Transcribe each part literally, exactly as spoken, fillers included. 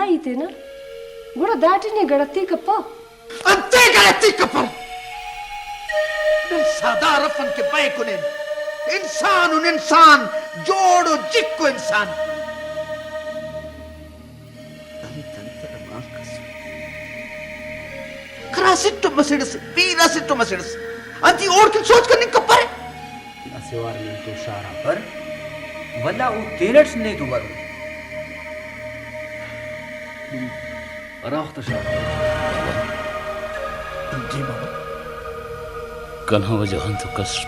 ہیت ءِ نا، گڑا داٹی نے گڑتی کپہ۔ انتے گڑتی کپر؟ نن ساہدار افن کہ بئے کنین۔ انسان ان انسان، جوڑ و جکو انسان۔ انت انت نا مانک ئس؟ خراسٹ و مسڑس، پیر اسٹ و مسڑس۔ انت ای اوڑکن سوچ کننگ کپرے؟ اسہ وار نن تو شار آ بر، ولدا او تینٹ نے تو برو۔ نم ہرا وخت آ شار آ بر۔ جی بابا۔ کنا وجہ غان تو کس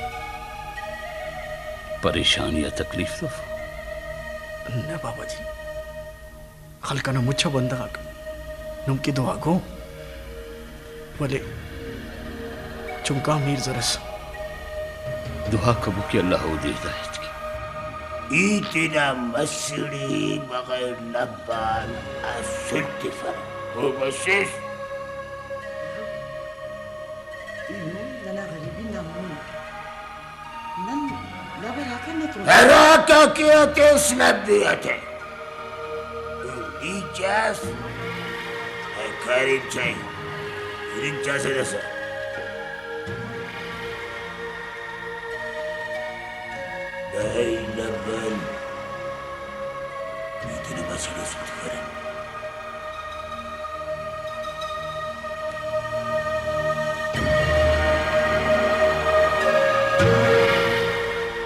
پریشانی یا تکلیف تو؟ نہ بابا جی۔ خلق ئنا مچ آ بندغ آک نم کہ دعا گو، ولے چنکا میر زرس۔ دعا کبو کہ اللہ اودے ہدایت کے۔ ای تینا مسڑی بغیر نبان اسٹ تفرہ۔ او بسس۔ ننا غریبی نا مون۔ نن لبر آکان نتون۔ ہراکا کہ اتیس نبی اٹے۔ تو نی چاس، اے کاریم چائے، ہرنگ چاسہ دسا۔ بھئی لبن، ای تینا مسڑ ئس تفرہ۔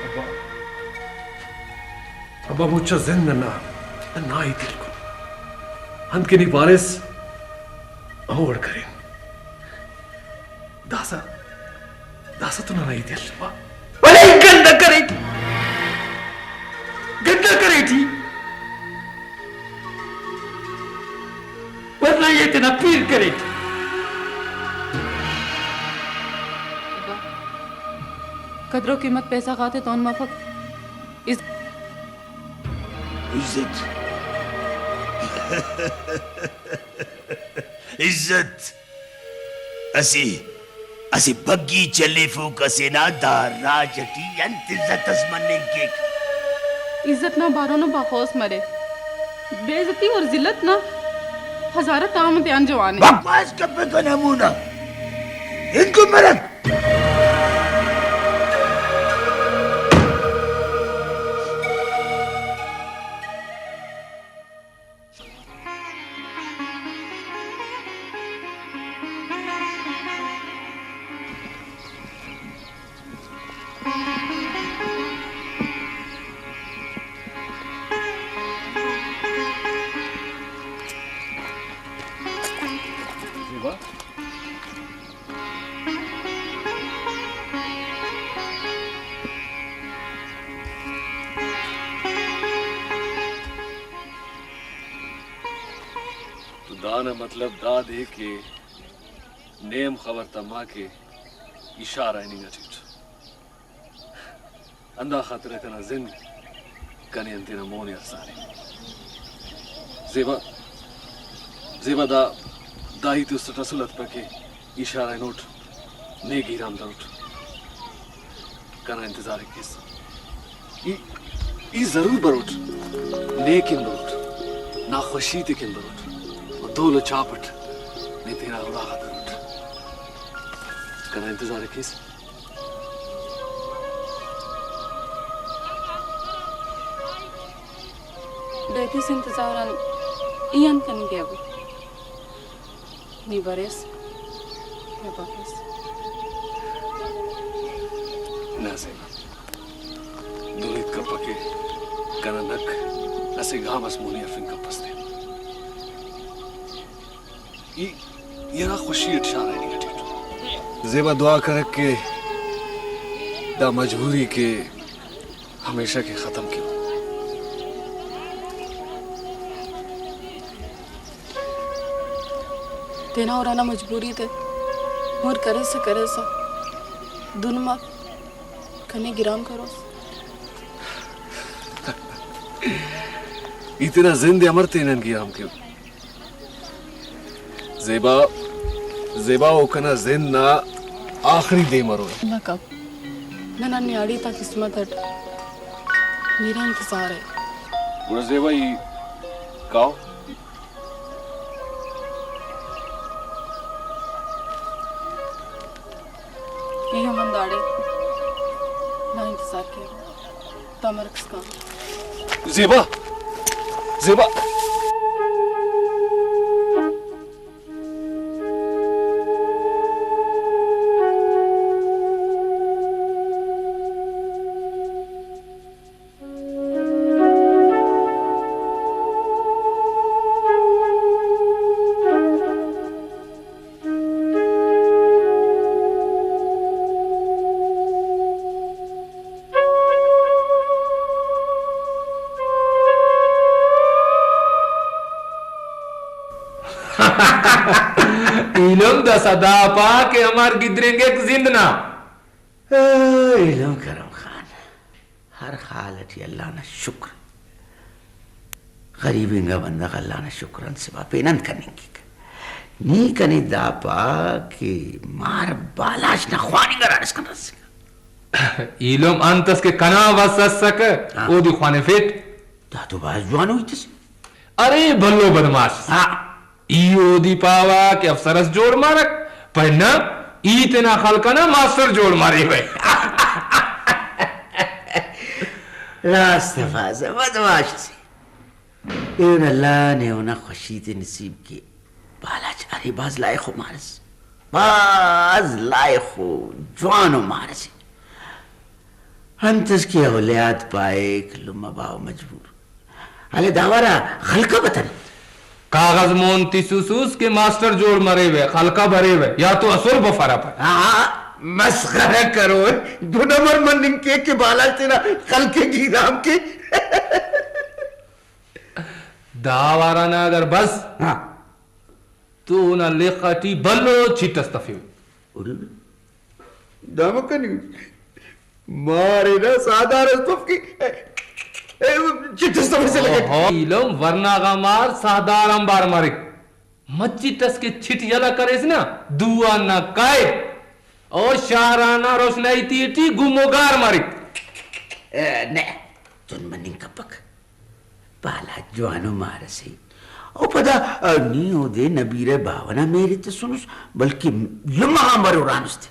ابا، ابا، مچا زند ننا، ننا ہیت ہلکو۔ انت کہ نی پاریس، ہمو وڑ کرین۔ داسہ، داسہ تو ننا ہیت ءِ ہلپہ۔ ولے ای گندہ کریٹ، گندہ کریٹ ای۔ ورنہ ای تینا پیر کریٹ۔ ابا، قدر و قیمت پیسہ غاتے تون مفک۔ عز-، عزت۔ عزت۔ اسہ، اسہ بگی چلیفوک ئسے نا دا راج ئٹی انت عزت ئس مننگ کیک؟ عزت نا بارو نا بخوس مرے۔ بے عزتی اور ذلت نا ہزارہ تام تیان جوان ءِ۔ بکواس کپے کنا مونا۔ ہندکو مرک۔ تو دانا مطلب دادے کہ نیم خبر تما کہ ای شار آ ہننگ اٹیٹ۔ ہندا خاطر کنا زند کنے انتینا مون ءِ ارسانے۔ زیبا، زیبا دا، دا ہیت است اٹ اسل اتپہ کہ ای شار آ ہنوٹ، نے گیرام دروٹ۔ کنا انتظار ءِ کیس۔ ای، ای ضرور بروٹ، نے کن بروٹ، نا خوشی تے کن بروٹ، و دول و چاپ اٹ نے تینا اراغا دروٹ۔ کنا انتظار ءِ کیس۔ بیدس انتظار آن ای انت کننگ کیبو؟ نی بریس یا بفیس؟ نہ زیبا، دن ہیت کپہ کہ کنا نک اسہ گام اس مونی ہرفنگ کپس تے۔ ای، ای ہرا خوشی اٹ شار آ ہننگ اٹیٹ۔ زیبا دعا کرک کہ دا مجبوری کہ ہمیشہ کہ ختم کیو۔ تینا ارانا مجبوری تے مر کریسہ کریسہ دن مف، کنے گرام کروس۔ ای تینا زند ءِ امر تینن گرام کیو؟ زیبا، زیبا، او کنا زند نا آخری دے مرو۔ اللہ کپ، ننا نیاڑی تا قسمت اٹ میرا انتظار ہے۔ گڑا زیبا ای کاو، ای ہم ہنداڑے نا انتظار کیوہ۔ تا مرک اسکان۔ زیبا! زیبا! ایلم داسہ دا پا کہ امر گدرینگک زند نا۔ ایلم کرم خان، ہر حال ٹی اللہ نا شکر۔ غریب انگا بندغ اللہ نا شکر انت سوا پین انت کننگ کیک؟ نی کنے دا پا کہ مار بالاچ نا خواننگ ہراڑ اسکان رسینگا۔ ایلم انت اس کہ کنا وس اسکہ، ہاں۔ اودے خوانفیٹ۔ دا تو بھاز جوانو ہیت اسے۔ ارے بھلو بدمعاش۔ ہاں۔ ای اودی پاوہ کہ افسر اس جوڑ مرک، پائے نہ، ای تینا خلق ئنا ماسٹر جوڑ مریوہ۔ راست پاسہ، بدمعاش سے۔ ایہن اللہ نے اونا خوشی تے نصیب کے۔ بالاچ ارے بھاز لائخو مار اس، بھاز لائخو جوانو مار اسے۔ انت اس کہ اولیاد پائک، لمہ باوہ مجبور۔ ہلے دا وار آ خلقہ بتنے۔ کاغذ مون تسوسس کہ ماسٹر جوڑ مریوہ، خلقہ بریوہ، یا تو اسل بفرہ پائے۔ ہاں، مسخرہ کرو۔ دن امر مننگ کیک کہ بالاچ تینا خلق ءِ گیرام کے۔ دا وار آ نا اگر بس، ہاں۔ تو اونا لخ ئٹی بھلو چٹ اس تفیوہ۔ اُرے، دا مہ کننگ۔ مار نا ساہدار اس تف کہ، اے، چٹ اس تفیسہ لگک۔ اوہو، ایلم ورنا غا مار ساہدار آنبار مریک۔ مچٹ اس کہ چٹ یلہ کریس نا، دو آن نا کائے۔ او شار آنا روشنائی تیٹی گم و گار مریک۔ اے، نہ، دن مننگ کپک۔ بالاچ جوانو مار اسے۔ او پدا، آ، نی اودے نہ بیرہ باوہ نا مہر ءِ تسنس، بلکہ لمہ غان بر ہُرانس تے۔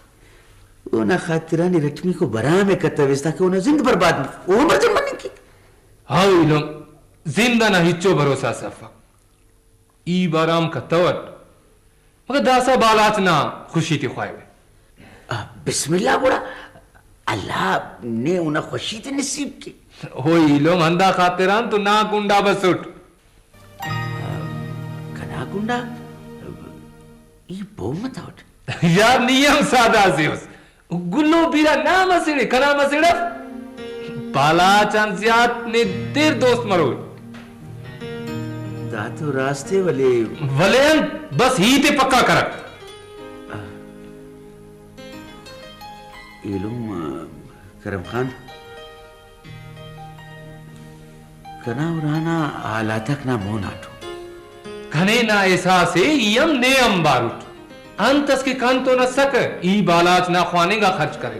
اونا خاطران ارٹمیکو برام ءِ کتویس تاکہ اونا زند برباد مف۔ او ہم ارجن مننگ کیک۔ ہاؤ ایلم، زند ئنا ہچو بھروسہ اس افک۔ ای برام کتوٹ، مگر داسہ بالاچ نا خوشی تے خواہوہ۔ آ، بسم اللہ گڑا، اللہ نے اونا خوشی تے نصیب کے۔ او ایلم، ہندا خاطران تو نا کنڈا بسٹ۔ آ، کنا کنڈا؟ ای پہہ متوٹ۔ یار، نی ہم سادہ اسے اس۔ گلو بیرہ نا مسڑ ءِ، کنا مسڑ اف۔ بالاچ آن زیات نے دیر دوست مروئے۔ دا تو راست ءِ، ولے۔ ولے انت؟ بس ہیت ءِ پکا کرک۔ ایلم، کرم خان، کنا ارانا حالاتاک نا مون آٹو۔ کنے نا احساس ءِ، ای ہم نے آنبار اٹ۔ انت اس کہ کنتون اسکہ، ای بالاچ نا خواننگ آ خرچ کرے۔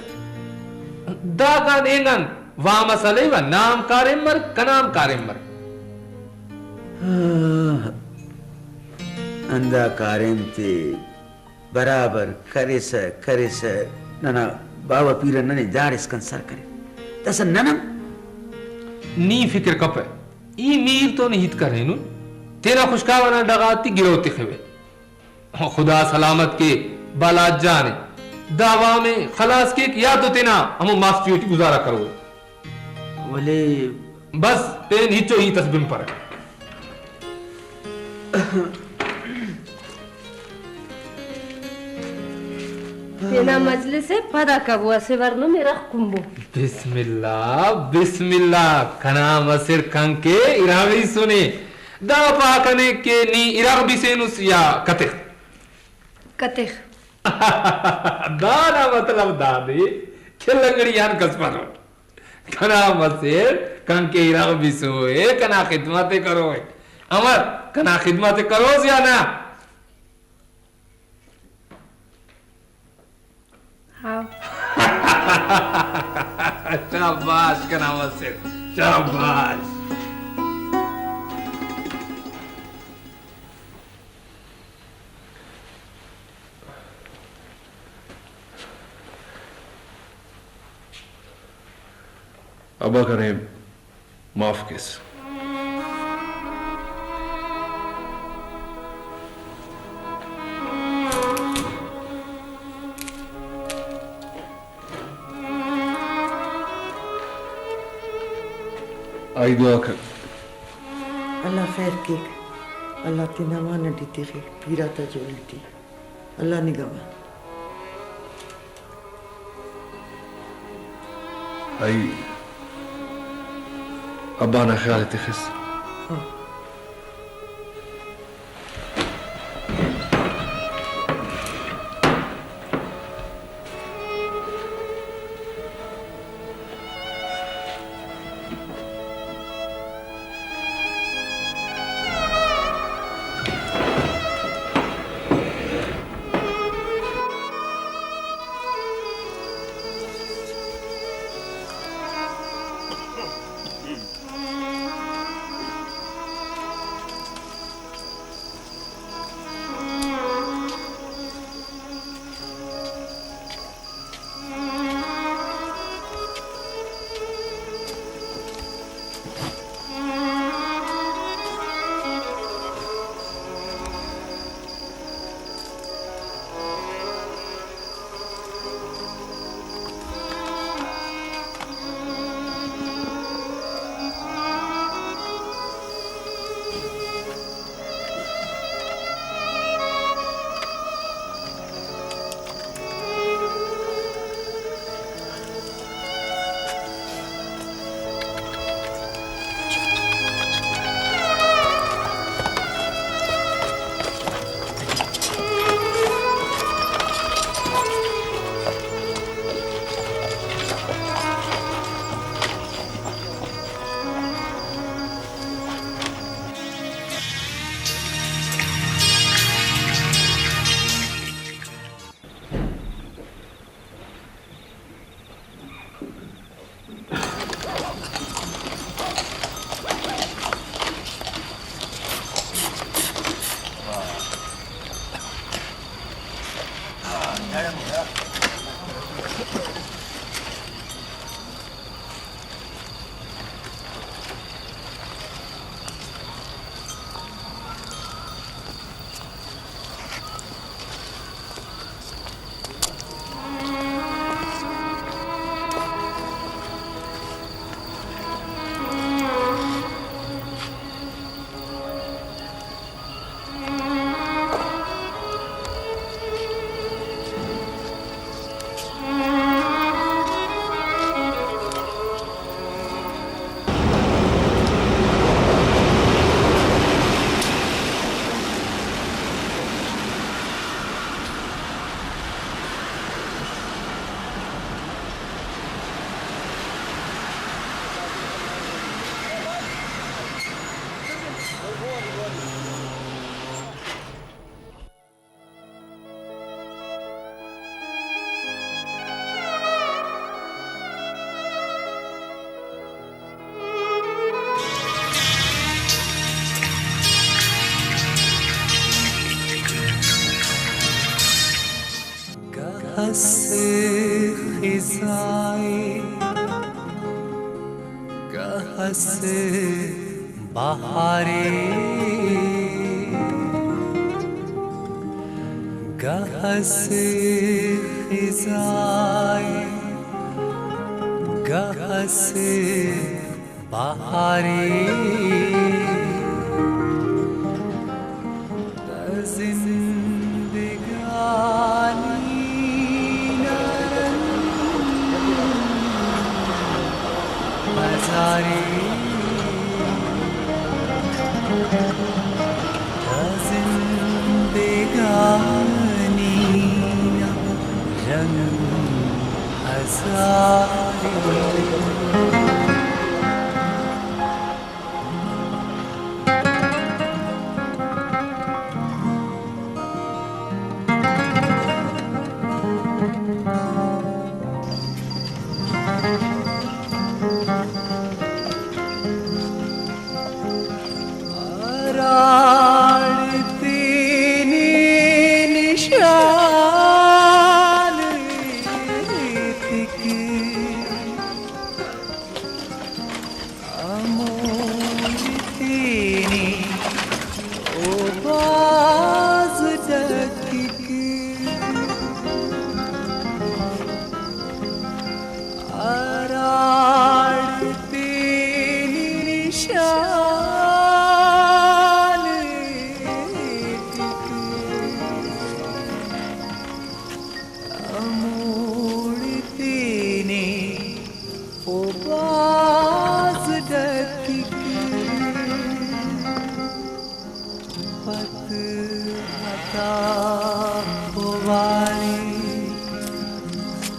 داکان اینگ آن وام اس ہلیوہ، نا ہم کاریم مر، کنا ہم کاریم مر۔ آہ، ہندا کاریم تے برابر کریسہ، کریسہ، ننا باوہ پیرہ ننے داڑے اسکان سر کرے۔ داسہ نن ہم۔ نی فکر کپہ، ای میر تون ہیت کرینن، تینا خشکاوہ نا ڈغار تے گرو تخوہ۔ خدا سلامت کے بالاچ جان ءِ۔ دا وام ءِ خلاص کیک یا تو تینا ہمو ماسٹری ٹی گزارہ کروئے۔ ولے بس، پین ہچو ہیت اس بنپرہ۔ تینا مجلس ءِ پدا کبو، اسہ وار نم ارغ کنبو۔ بسم اللہ، بسم اللہ، کنا مسڑ کنکے ارغیسنے۔ دا پا کنے کہ نی ارغ بسینس یا کتخ؟ کتخ۔ دانا مطلب دادے کہ لنگڑی آن کس پروٹ۔ کنا مسڑ کنکے ارغ بسوئے، کنا خدمت ءِ کروئے۔ امر کنا خدمت ءِ کروس یا نا؟ ہاں۔ شاباش کنا مسڑ، شاباش۔ ابا کنے معاف کیس۔ آئی دعا کن۔ اللہ خیر کیک، اللہ تینا امان اٹی تخے، پیرات آ جوڑ اٹی۔ اللہ نگہبان۔ آئی ابا نا خیال ءِ تخس۔ ہاں۔ گہ اس خزائے، گہ اس بہارے، گہ اس خزائے، گہ اس بہارے، دا زندگانی نا رنگ ہزارے، دا زندگانی نا رنگ ہزارے۔ ہراڑے تینے نشان ایتک۔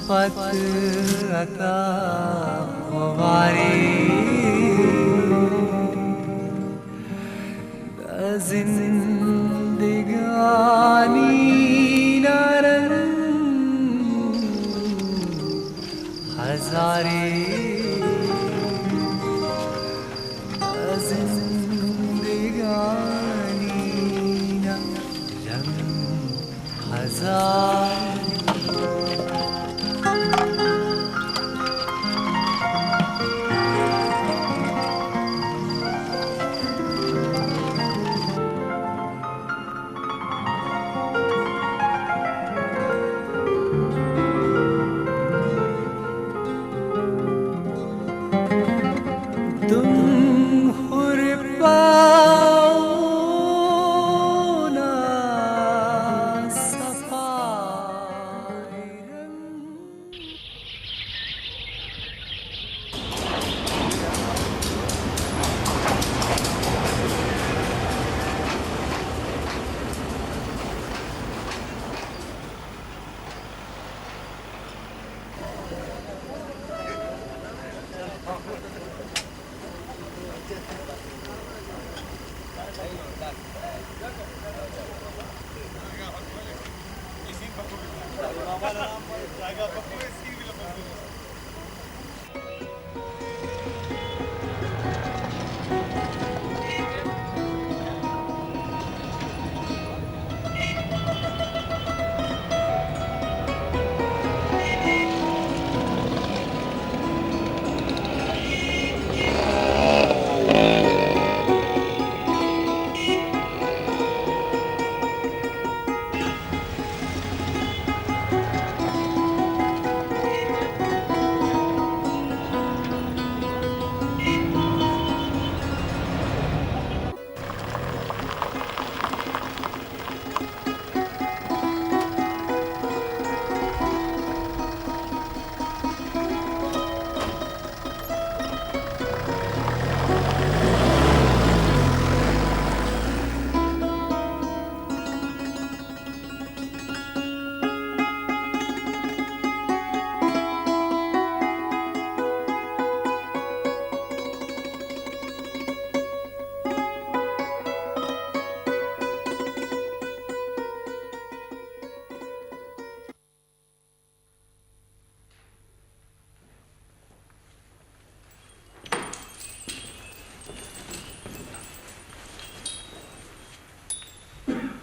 پت عطا وارے، دا زندگانی نا رنگ ہزارے، دا زندگانی نا رنگ ہزار۔ دم خور پاؤنا صفائی رنگ۔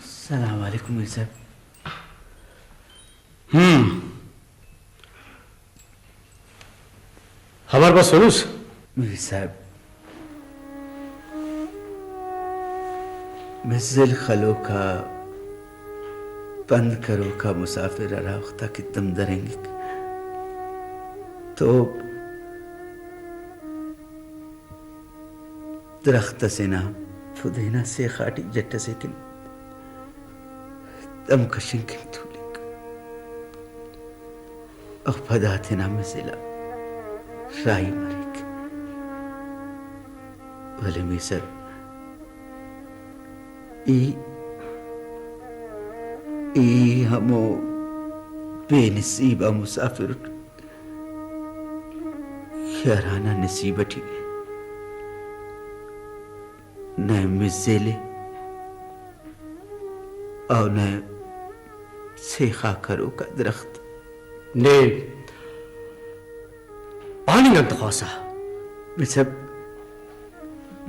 السلام علیکم میر صاحب۔ ہم۔ خبر بس سنوس؟ میر صاحب، مزل خلوکا بند کروکا مسافر ہرا وختا کہ دم درینگک تو درخت اسے نا پدینا سیخا ٹی جٹ اسے کن دم کشنگ کن تولک۔ او پدا تینا مزل آ راہی مریک۔ ولے میر صاحب، ای، ای ہمو بے نصیب آ مسافر اٹ کہ ہرانا نصیب اٹی نہ مزل ءِ او نہ سیخا کروکا درخت۔ نے پاننگ انت خواسہ؟ میر صاحب،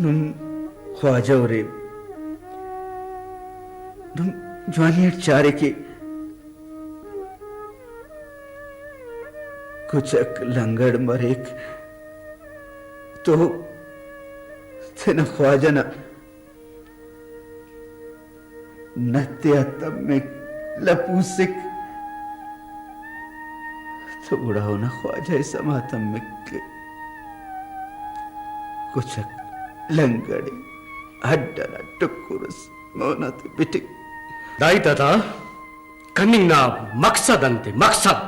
نم خواجہ ارے، نم جوانی اٹ چارے کہ کچک لنگڑ مریک تو تینا خواجہ نا نت ءِ آ تمک، لپوسک تو گڑا اونا خواجہ ءِ سما تمک کہ کچک لنگڑ ءِ، ہڈ ئنا ٹکر ئس مون آتے بٹک۔ دا ہیت آتا کننگ نا مقصد انت ءِ؟ مقصد؟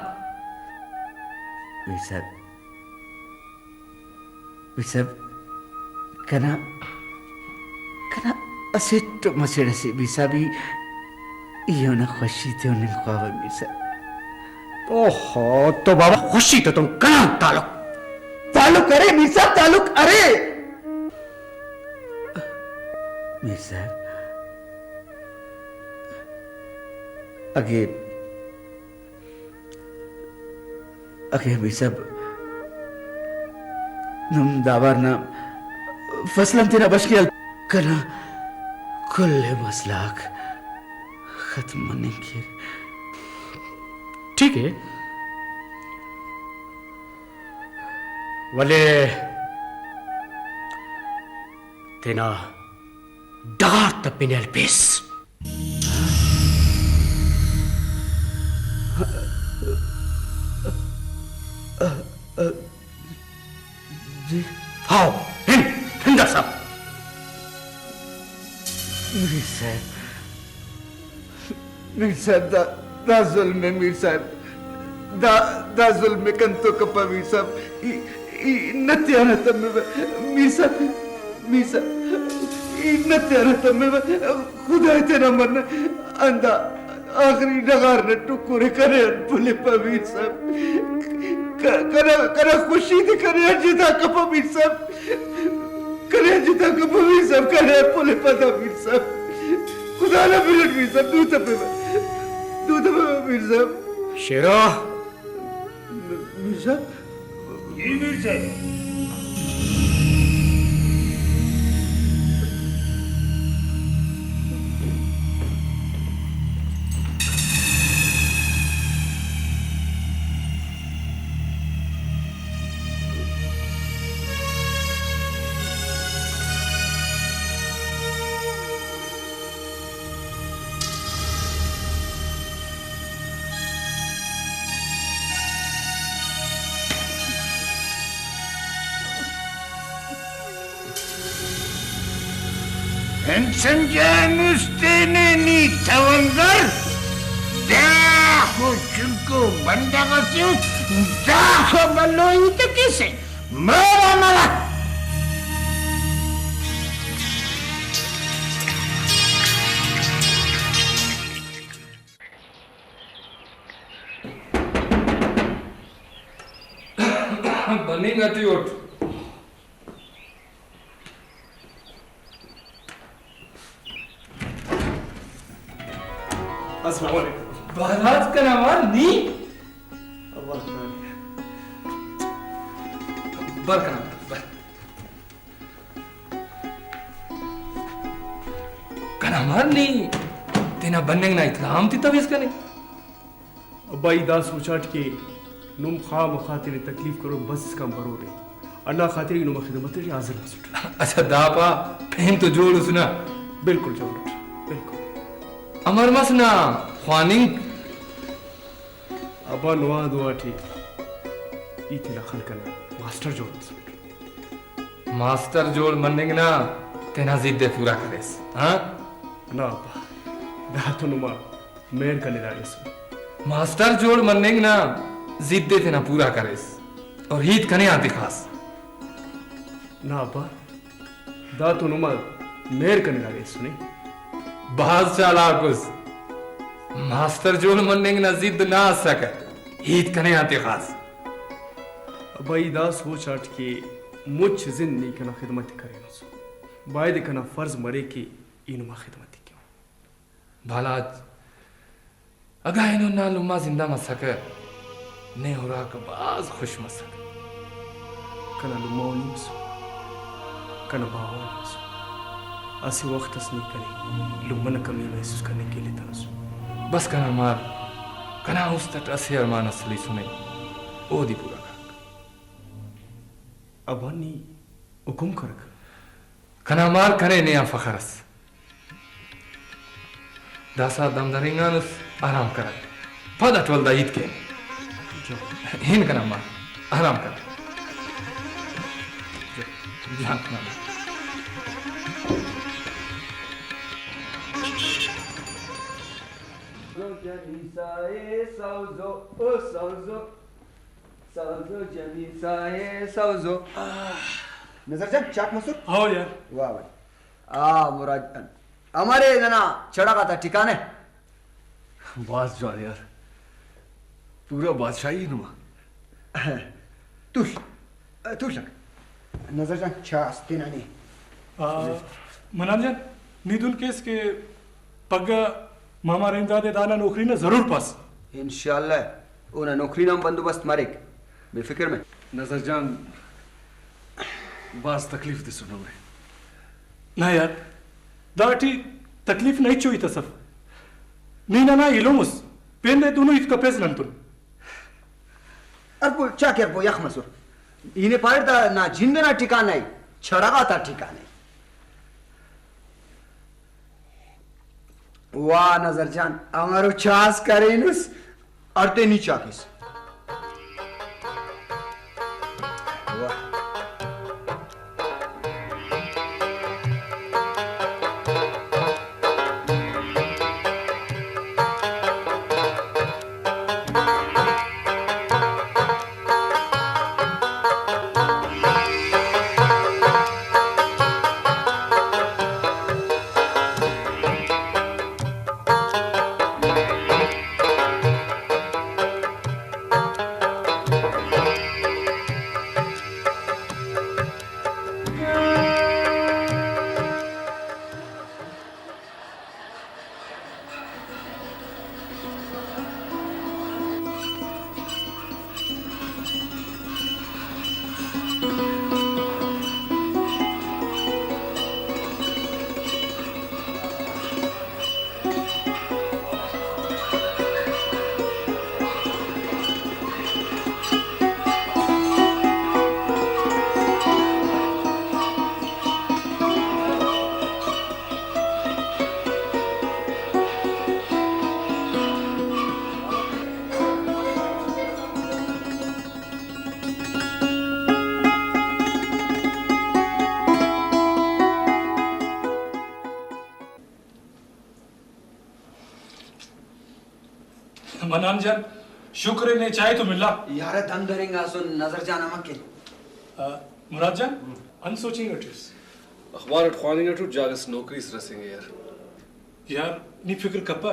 میر صاحب، میر صاحب، کنا، کنا اسٹ و مسڑ اسے میر صاحب، ای، ای اونا خوشی تے ہننگ خواوہ میر صاحب۔ اوہو، تو بابا خوشی تتون کنا تعلق؟ تعلق ارے میر صاحب، تعلق ارے۔ میر صاحب، اگہ، اگہ میر صاحب، نم دا وار نا فصل آن تینا بشخ ءِ ہلک، کنا کل مسئلہ آک ختم مننگ کیر۔ ٹھیک ءِ، ولے تینا ڈغار تا پن ءِ ہلپیس۔ جی۔ ہاؤ، ہن، ہن داسا۔ میر صاحب، میر صاحب، دا، دا ظلم ءِ میر صاحب۔ دا، دا ظلم ءِ کنتو کپہ میر صاحب۔ ای، ای نت ءِ ہرا تموہ میر صاحب، میر صاحب، ای نت ءِ ہرا تموہ۔ خدائے تینا منہ، اندا آخری ڈغار نا ٹکر ءِ کنے آن پلیپہ میر صاحب۔ ک-، کنا، کنا خوشی تے کنے آن جتا کپہ میر صاحب۔ کنے آن جتا کپہ میر صاحب، کنے آن پلیپہ دا میر صاحب۔ خدا نا بنٹ میر صاحب، دو تپیبہ، دو تپیبہ میر صاحب۔ شیرو۔ میر صاحب۔ جی میر صاحب۔ ہند سمجھہ نستے نے نی توندر، داخو چنکو بندغ اسے اُس، داخو بھلو ہیت کیسے مورا مرا۔ بننگ آ ٹی اٹ۔ السلام علیکم۔ بھاز کنا مار نی۔ بر کنا بر۔ کنا مار نی تینا بننگ نا اطلاع ہم تتویس کنے۔ ابا، ای دا سوچاٹ کہ نم خواہ مخواہ تینے تکلیف کرو، بس اسکان برورے، ہندا خاطر ای نما خدمت ٹی حاضر مسٹ۔ اچھا، دا پا پین تو جوڑ اس نا؟ بالکل جوڑ اٹ، بالکل۔ امر مس نا خواننگ؟ ابا، نوا دعا ٹی ای تینا خن کنے ماسٹر جوڑ مسٹ۔ ماسٹر جوڑ مننگ نا تینا ضد ءِ پورا کریس، ہاں؟ نا ابا، دا تو نما مہر کنے داڑے اسو۔ ماسٹر جوڑ مننگ نا ضد ءِ تینا پورا کریس اور ہیت کنے آن تخاس۔ نا ابا، دا تو نما مہر کنے داڑے اسو نے۔ بھاز چالاک اس۔ ماسٹر جوڑ مننگ نا ضد نا اسکہ، ہیت کنے آن تخاس۔ ابا، ای دا سوچ اٹ کہ مچ زند نی کنا خدمت ءِ کرینس، بایدے کنا فرض مرے کہ ای نما خدمت ءِ کیو۔ بالاچ، اگہ اینو نا لمہ زندہ مسکہ، نے ہراکہ بھاز خوش مسکہ۔ کنا لمہ و نی مسر، کنا باوہ و نی مسر۔ اسہ وخت اس نی کنے لمہ نا کمی ءِ محسوس کننگ کہ الیتنس۔ بس کنا مار، کنا است اٹ اسہ ارمان اس سلیسنے، اودے پورا کاک۔ ابا، نی حکم کرک۔ کنا مار، کنے نے آن فخر اس۔ داسہ دم درینگانس، آرام کرک۔ پد اٹ ولدا ہیت کین۔ ہن کنا مار، آرام کر۔ جان کنا مار۔ سوزو جنی سائے سوزو، او سوزو۔ سوزو جنی سائے سوزو۔ نظر جان، چاک مسر؟ ہاؤ یار۔ واہ بھائی۔ آ مراد جان، امرے ننا چڑغ آتا ٹھکانہ؟ بھاز جوان یار۔ پورا بادشاہی نما۔ تول، تول لگ۔ نظر جان، چاس تینا نے۔ آ، منان جان، نی دن کیس کہ پگہ ماما رحیم داد ءِ دانا نوکری نا ضرور پاس۔ انشاءاللہ اونا نوکری نا ہم بندوبست مریک، بے فکر مہ۔ نظر جان، بھاز تکلیف تسنو مے۔ نہ یار، داٹی تکلیف نا ہچو ہیت اس اف۔ نی ننا ایلم اس، پین دے دونو ہیت کپیس ننتون۔ ارپو، چا کہ ارپو یخ مسر۔ ای نے پاریٹ دا نا جند ئنا ٹھکانہ ءِ، چڑغ آتا ٹھکانہ ءِ۔ واہ نظر جان، امرو چاس کرینس، اڑتے نی چاکس۔ واہ۔ منان جان، شکر ہے نے چائے تو ملا۔ یارہ دم درینگاسن، نظر جان امر کین۔ آ، مراد جان، انت سوچنگ اٹی اس؟ اخبار اٹ خواننگ اٹ اٹ، جاگہ اس نوکری اس رسینگے یار۔ یار، نی فکر کپہ،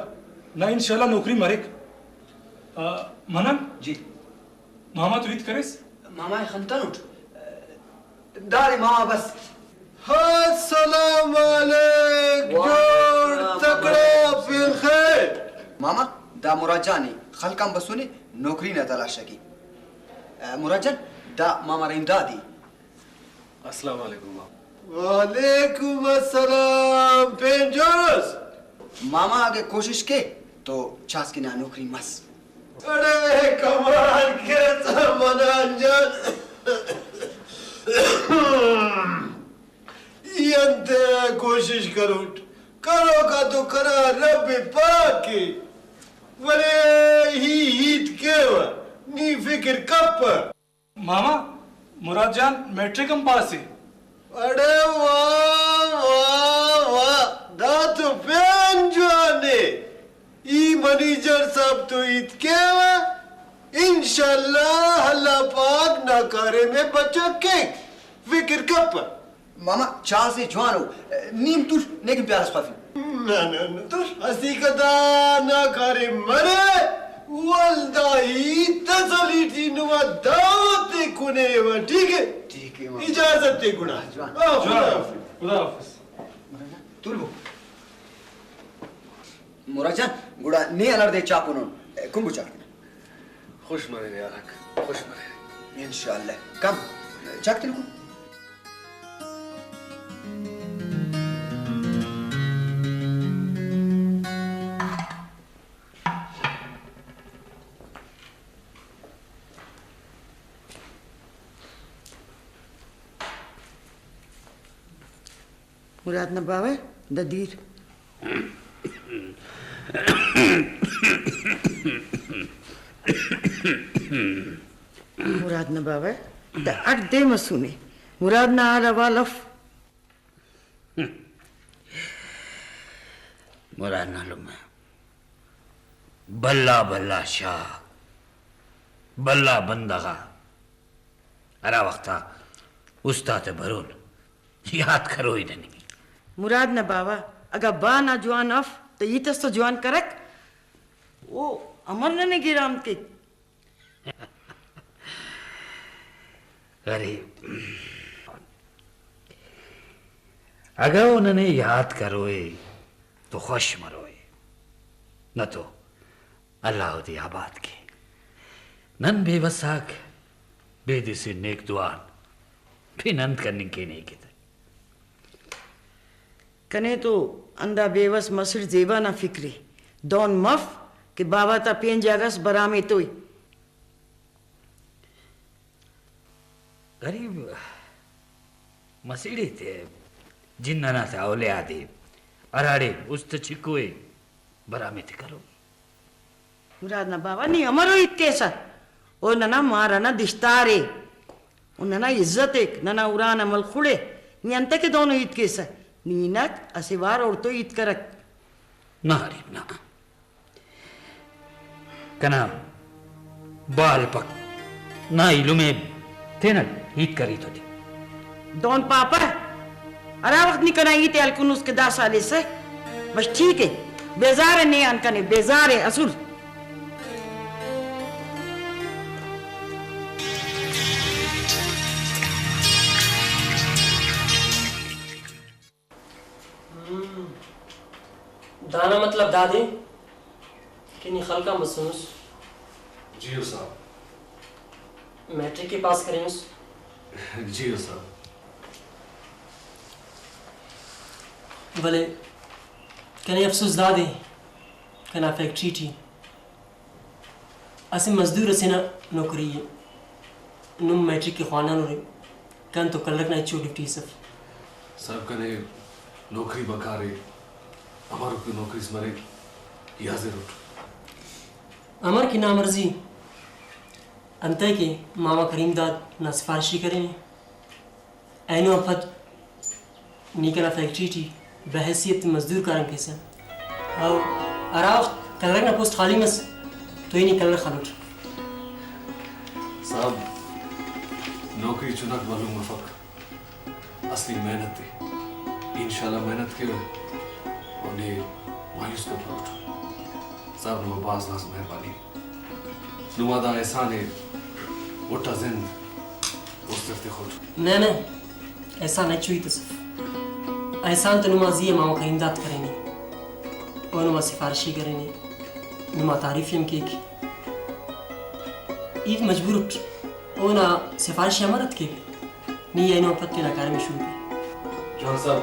نا انشاءاللہ نوکری مریک۔ آ، منان؟ جی۔ ماما تو ہیت کریس؟ ماما ءِ خنتنٹ۔ دادے ماما بس۔ السلام علیک، وعلیکم جوڑ السلام، تکڑا وعلیکم السلام۔ پین خیر۔ ماما، دا مراد جان ءِ، خلق آن بسنے، نوکری نا تلاش اکے۔ آ، مراد جان، دا ماما رحیم داد ءِ۔ السلام علیکم ماما۔ وعلیکم السلام، پین جوڑ اس؟ ماما اگہ کوشش کے تو چاس کہ نا نوکری مس۔ اڑے کمال کیسہ منان جان۔ ای انتئے کوشش کروٹ؟ کروکا تو کنا رب پاک ءِ۔ ولے ای ہیت کیوہ، نی فکر کپہ۔ ماما، مراد جان میٹرک ہم پاس ءِ۔ اڑے واہ، واہ، واہ، دا تو پین جوان ءِ۔ ای منیجر صاحب تو ہیت کیوہ، انشاءاللہ اللہ پاک نا کاریم ءِ بچک کیک، فکر کپہ۔ ماما، چاس ءِ جوان ءُ، نی ہم تول، نیکن پیار اس خوافی۔ نہ، نہ، نہ۔ تول۔ اسیکہ دا نا کاریم مرے، ولدا ای تسلی ٹی نما دعوت ءِ کنے و، ٹھیک ہے؟ ٹھیک ہے، ماما۔ اجازت ءِ گڑا۔ جوان۔ آ، خدا جوان۔ حافظ۔ خدا حافظ۔ تول بو۔ مراد جان، گڑا نے ہلر دے چاپنون، کمبو چاپ کن۔ خوش مرے یارک، خوش مرے۔ انشاءاللہ۔ کم، چاک تنکو۔ مراد نا باوہ، دا دیر۔ مراد نا باوہ، دا اٹ دے مسونے۔ مراد نا حال احوال اف۔ مراد نا لمہ۔ بھلا بھلا شاعر، بھلا بندغ آ۔ ہرا وخت آ اُست آتے برون، یات کروئی ننے۔ مراد نا باوہ، اگہ با نا جوان اف تہ ہیت اس تو جوان کرک۔ او امر ننے گڑا انت کیک؟ غریب، اگہ او ننے یات کروئے تو خوش مروئے، نہ تو اللہ اودے آباد کے۔ نن بے وس آک بیدس نیک دعا آن پین انت کننگ کینہ ایکے تہ؟ کنے تو ہندا بے وس مسڑ زیبا نا فکر ءِ۔ دہن مف کہ بابا تا پین جاگہ اس برام ایتوئی۔ غریب مسیڑے تے جن انا تا اولیاد ءِ، ہراڑے است چکو ءِ، برام ایتے کرو۔ مراد نا باوہ، نی امرو ہیت کیسہ؟ او ننا مار ئنا دشتار ءِ، او ننا عزت ءِ، ننا ارانا ملخڑ ءِ، نی انتکہ دہنو ہیت کیسہ؟ نی ہنک اسہ وار اوڑتو ہیت کرک۔ نہ غریب، نہ۔ کنا بال پک نا ایلم ءِ، تینٹ ہیت کر ہیت تے۔ دہن پاپہ، ہرا وخت نی کنا ہیت ءِ ہلکنس کہ دا سال ایسہ۔ بس ٹھیک ءِ، بیزار ءِ نے آن کنے، بیزار ءِ اسل۔ ہم۔ دانا مطلب دادے کہ نی خلق آن بسنس۔ جی او صاحب۔ میٹرک ءِ پاس کرینس۔ جی او صاحب۔ ولے کنے افسوس دادے کنا فیکٹری ٹی اسہ مزدور اسے نا نوکری ءِ۔ نم میٹرک ءِ خوانانورے، کن تو کلرک نا ہچو ڈیوٹی اس اف۔ صاحب، کنے نوکری بکارے، امر کہ نوکری اس مریک، ای حاضر اٹ۔ امر کہ نامرضی انتئے کہ ماما کریم داد نا سفارشی کرینے۔ اینو آن پد نی کنا فیکٹری ٹی بحیثیت مزدور کاریم کیسہ، او ہرا وخت کلرک نا پوسٹ خالی مس تو ای نی کلرک خلوٹ۔ صاحب، نوکری چناک بھلن مفک، اصلی محنت ءِ۔ انشاءاللہ محنت کیوہ و نے مایوس کپروٹ۔ صاحب، نما بھاز بھاز مہربانی۔ نما دا احسان ءِ غٹ آ زند است اٹ تخوٹ۔ نہ نہ، احسان ہچو ہیت اس اف۔ احسان تو نما زی آ ماما کریم داد کرینے۔ او نما سفارشی کرینے، نما تعریف ہم کیک۔ ای مجبور اٹ، اونا سفارشی امر ات کیک۔ نی اینو آن پد تینا کاریم ءِ شروع کے۔ جوان صاحب،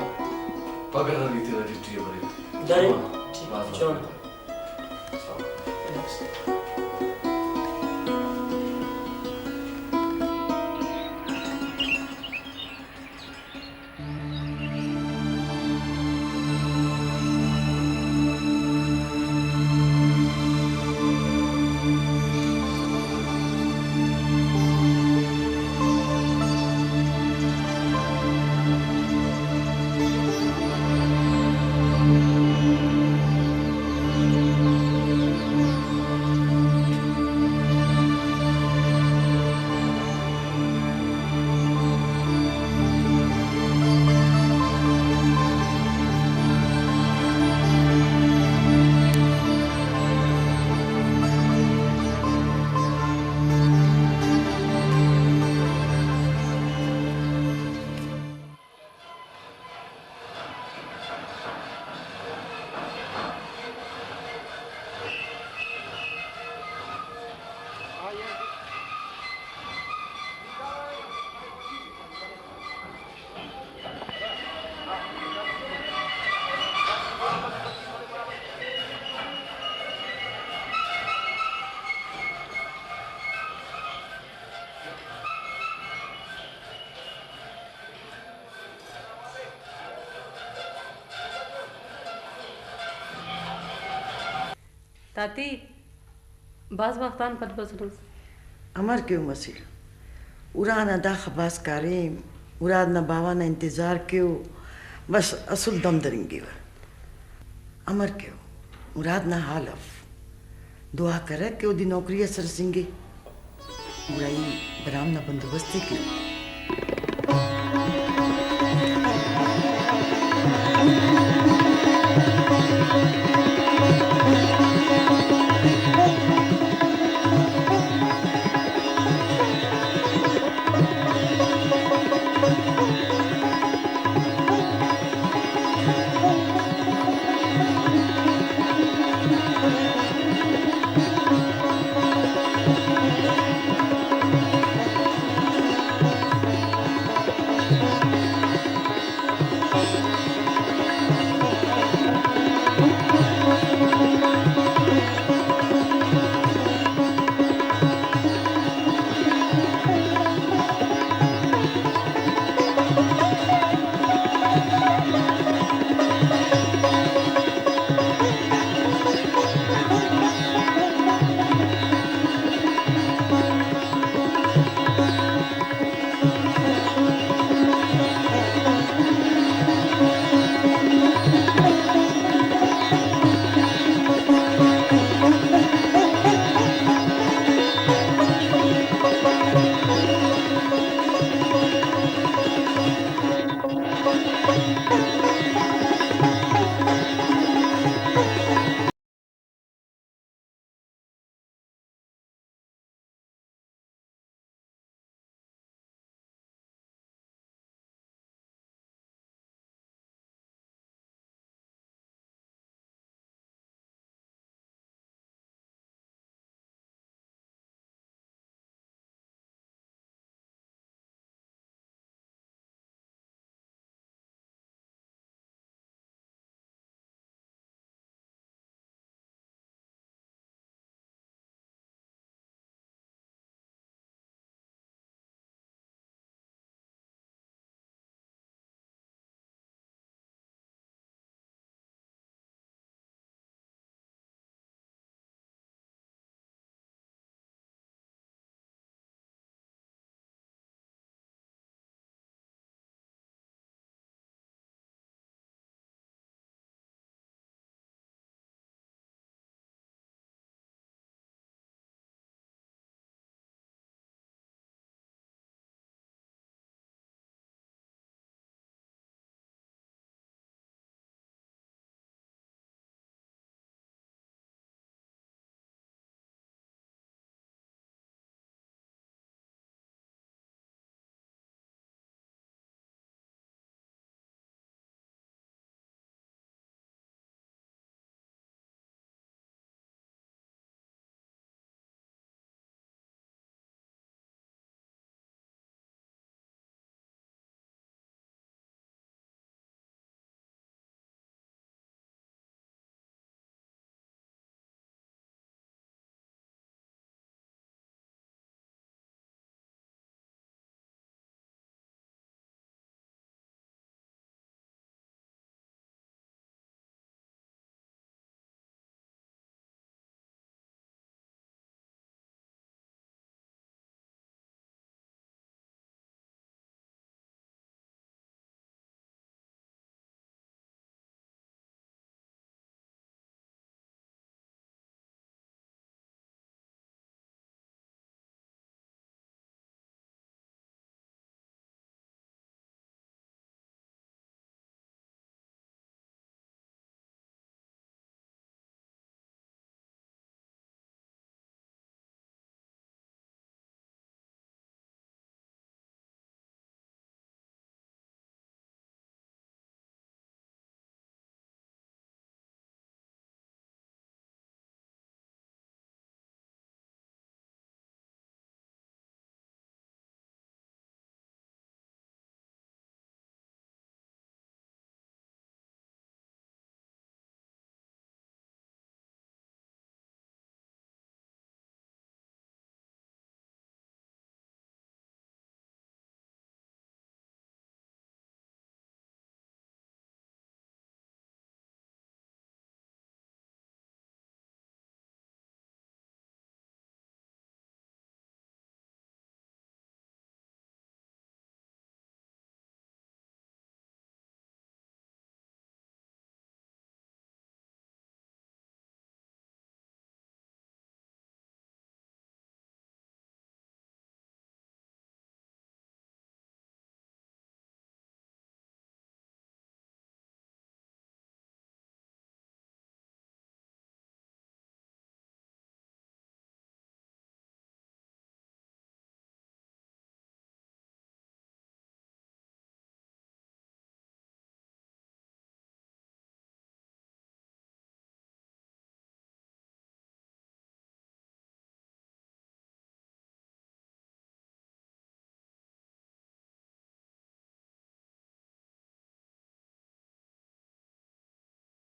پگہ نا نی تینا ڈیوٹی ءِ بریک۔ درے، جوان۔ ٹھیک، بھاز جوان۔ بھاز۔ تاتی، بھاز وخت آن پد بسنس۔ امر کیو مسڑ، ارانا داخہ بھاز کاریم، مراد نا باوہ نا انتظار کیو، بس اسل دم درنگیوہ۔ امر کیو، مراد نا حال اف۔ دعا کرک کہ اودے نوکری اس رسینگے۔ گڑا ای برام نا بندوبست ءِ کیو۔